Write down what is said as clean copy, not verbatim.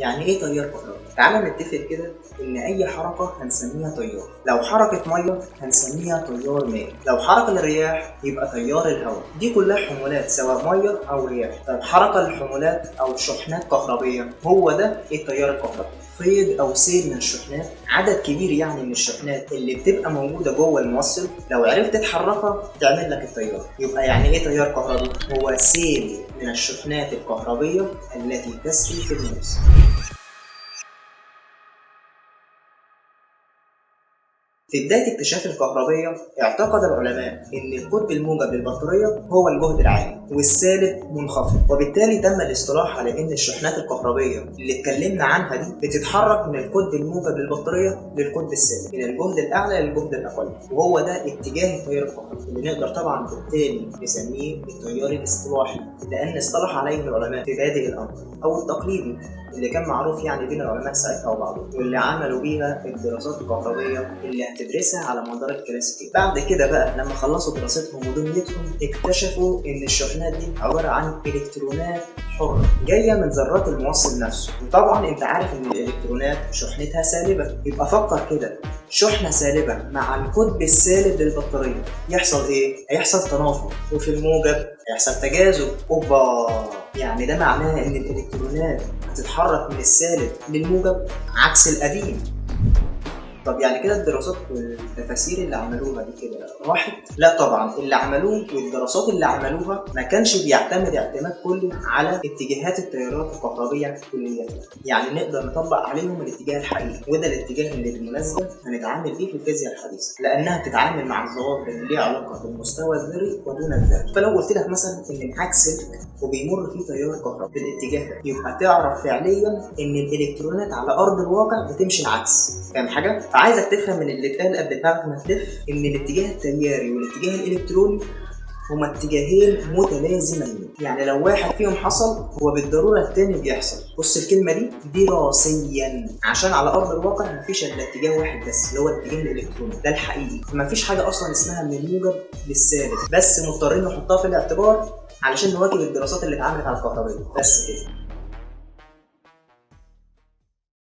يعني ايه تيار كهربي؟ تعالى نتفق كده ان اي حركة هنسميها تيار. لو حركة مية هنسميها تيار مائي، لو حركة للرياح يبقى تيار الهواء. دي كلها حمولات سواء مية او رياح. طب حركة للحمولات او شحنات كهربيه، هو ده التيار الكهربي. فيض او سيل من الشحنات، عدد كبير يعني من الشحنات اللي بتبقى موجودة جوه الموصل، لو عرفت تحركها تعمل لك التيار. يبقى يعني ايه تيار كهربي؟ هو سيل من الشحنات الكهربيه التي تسري في الموصل. في بداية اكتشاف الكهربية اعتقد العلماء إن القطب الموجب للبطارية هو الجهد العالي والسالب منخفض، وبالتالي تم الاصطلاح على إن الشحنات الكهربية اللي اتكلمنا عنها دي بتتحرك من القطب الموجب للبطارية للقطب السالب، من الجهد الأعلى للجهد الأقل، وهو ده اتجاه التيار الكهربي اللي نقدر طبعا بالتالي نسميه التيار الاصطلاحي، لأن اصطلح عليه العلماء في بادئ الأمر، أو التقليدي اللي كان معروف يعني بين العلماء ساعتها وبعضهم، واللي عملوا بيها الدراسات الكهربية اللي هتدرسها على مدار الكلاسيكية. بعد كده بقى لما خلصوا دراستهم ودنيتهم اكتشفوا ان الشحنات دي عبارة عن الكترونات حرة جاية من ذرات الموصل نفسه. وطبعا انت عارف ان الالكترونات شحنتها سالبة، يبقى فكر كده، شحنة سالبة مع القطب السالب للبطارية يحصل ايه؟ هيحصل تنافر، وفي الموجب هيحصل تجاذب. اوبا، يعني ده معناه ان الالكترونات هتتحرك من السالب للموجب عكس القديم. طب يعني كده الدراسات والتفاسير اللي عملوها دي كده راحت؟ لا طبعا، اللي عملوه والدراسات اللي عملوها ما كانش بيعتمد اعتماد كلي على اتجاهات التيارات الكهربية كليا، يعني نقدر نطبق عليهم الاتجاه الحقيقي، وده الاتجاه اللي بالمناسبة هنتعامل بيه في الفيزياء الحديثة، لأنها بتتعامل مع الظواهر اللي ليها علاقة بالمستوى الذري ودون الذري. فلو قلت لك مثلا إن معاك سلك وبيمر فيه تيار كهربي في الاتجاه ده، يبقى تعرف فعليا إن الإلكترونات على أرض الواقع بتمشي العكس. فاهم حاجة؟ فعايزك تفهم من اللي اتقال قبل دماغك ما تلف ان الاتجاه التياري والاتجاه الالكتروني هما اتجاهين متلازمين، يعني لو واحد فيهم حصل هو بالضرورة التاني بيحصل. بص الكلمة دي دراسيا، عشان على ارض الواقع مفيش الا اتجاه واحد بس اللي هو الاتجاه الالكتروني ده الحقيقي، فمفيش حاجة اصلا اسمها من الموجب للسالب، بس مضطرين نحطها في الاعتبار علشان نواكب الدراسات اللي اتعملت على الكهربيه بس كده.